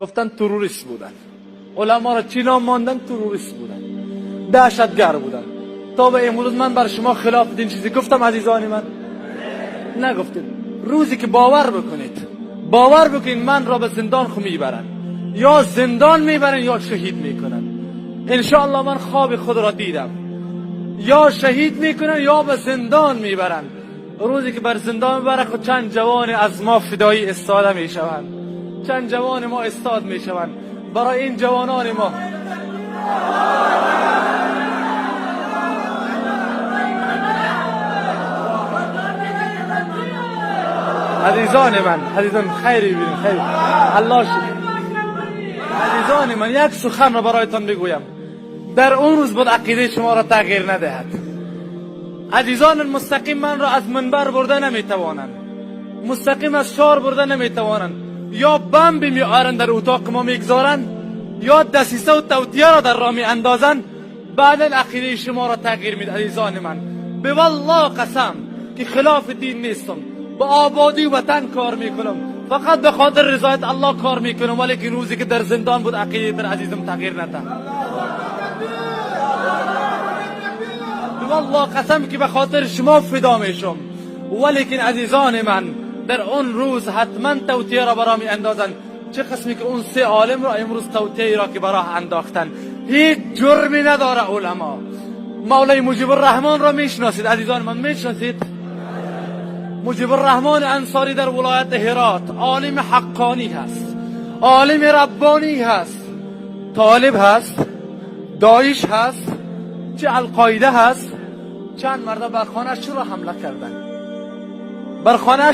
گفتن تروریست بودن. علما را چی نام ماندن؟ تروریست بودن، دهشتگر بودن. تا به امروز من بر شما خلاف دین چیزی گفتم عزیزان من؟ نگفتیم. روزی که باور بکنید، باور بکنید، من را به زندان خو میبرن، یا زندان میبرن یا شهید میکنن. انشاءالله من خواب خود را دیدم، یا شهید میکنن یا به زندان میبرن. روزی که بر زندان میبره خود، چند جوان از ما فدایی استاده میشوند، چند جوان ما استاد میشوند. برای این جوانان ما عزیزان من، عزیزان، خیری ببینیم، خیر الله. عزیزان من، یک سخن را برایتان بگویم. در اون روز بود عقیده شما را تغییر ندهد. عزیزان، مستقیم من را از منبر برده نمیتوانند، مستقیم از شار برده نمیتوانند. یا بمب میآرند در اتاق ما میگذارند، یا دسیسه و توطیه را در راه می اندازند، بعدا عقیده شما را تغییر میده. عزیزان من، به والله قسم که خلاف دین نیستم. به آبادی وطن کار میکنم، فقط به خاطر رضایت الله کار میکنم. ولی روزی که در زندان بود عقیده تر عزیزم تغییر نده. والله قسم که به خاطر شما فدا میشم. ولیکن عزیزان من، در اون روز حتما توطیه را برا می اندازند، چه قسمی که اون سه عالم را امروز توطیه را که براه انداختن. هیچ جرمی نداره علما. مولوی مجیب الرحمن را میشناسید عزیزان من؟ میشناسید؟ مجیب الرحمن انصاری در ولایت هرات عالم حقانی هست، عالم ربانی هست، طالب هست، داعش هست، چه القاعده هست. چند مرده بر خانه چرا حمله کردن؟ بر خانه.